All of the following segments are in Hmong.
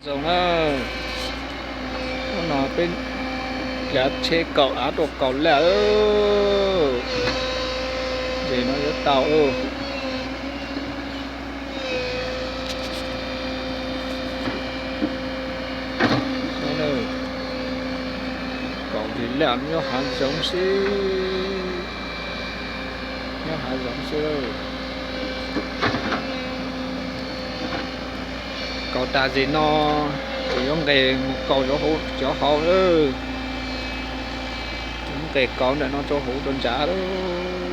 Zoo na, hnub no peb lav tsheb kaum av tuaj kaus liaj. Ntses no yuav tau lauj. Kaus ntses liaj nyob hav zoov xwb, nyob hav zoov xwb. Kaus tas zes no ces yuav nqes mus kaus cov hauv lawm. Yuav nqes kaus ntawm no rau hauv rau ntsav lawm.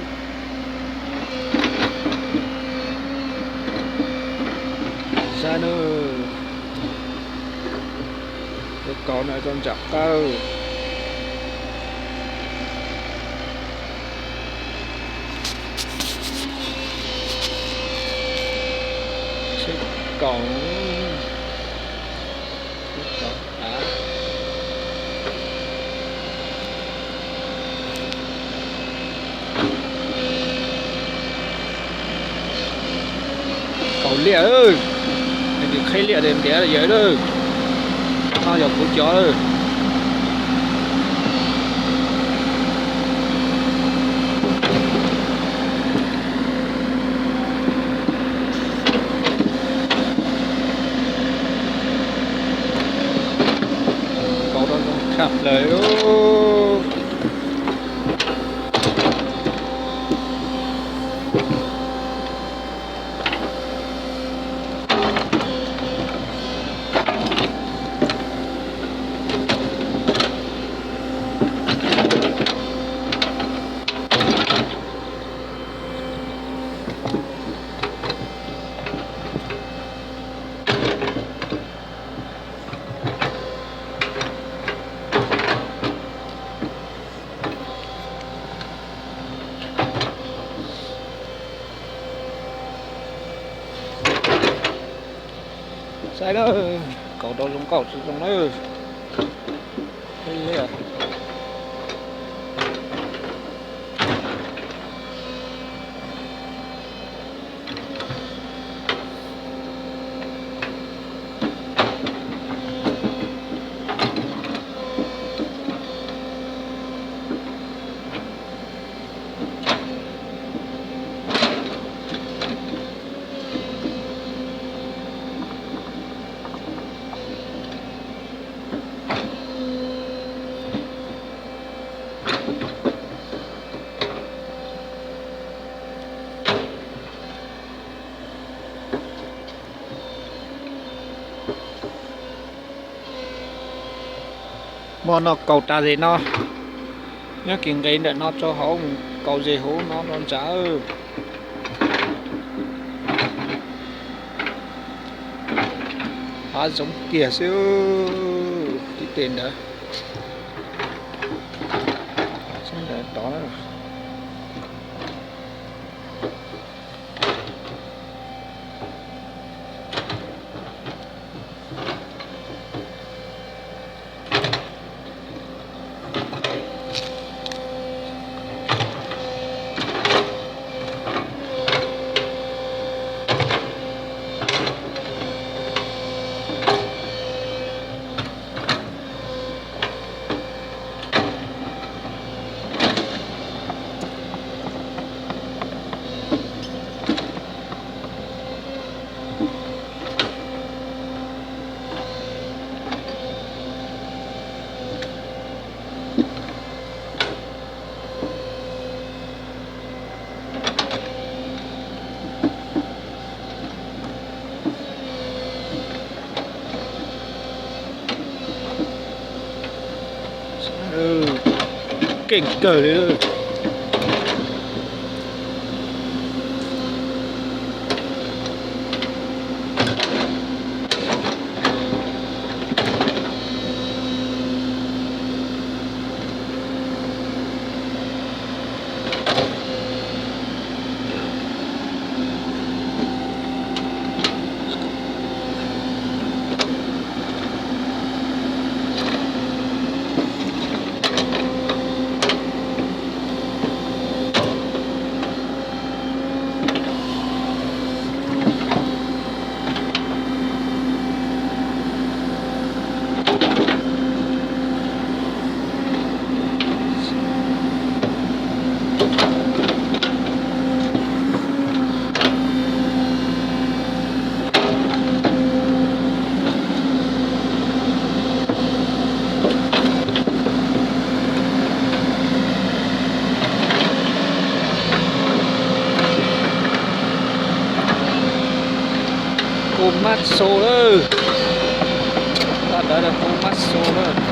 Saib na, yuav kaus ntawm rau ntsav qawj. Tsheb kaus, tsheb kaus av. Kaus liaj, nws qheb liaj tias ntiav yawg lawm. No yog kuv cov lawm. Kaus rau zoo tshaj plaws lauj. Saib na, kaus rau zoo nkauj tsis zoo na. Hmo no kaus tas zes no, nyob kis nqes ntawm no rau hauv mus kaus zes hauv no rau ntsav. Hav zoov tiag xwb, tib teg ntawd, tod. Keej kawg li. Xu lawm. Paj ntawd rau kuv mab xu lawm.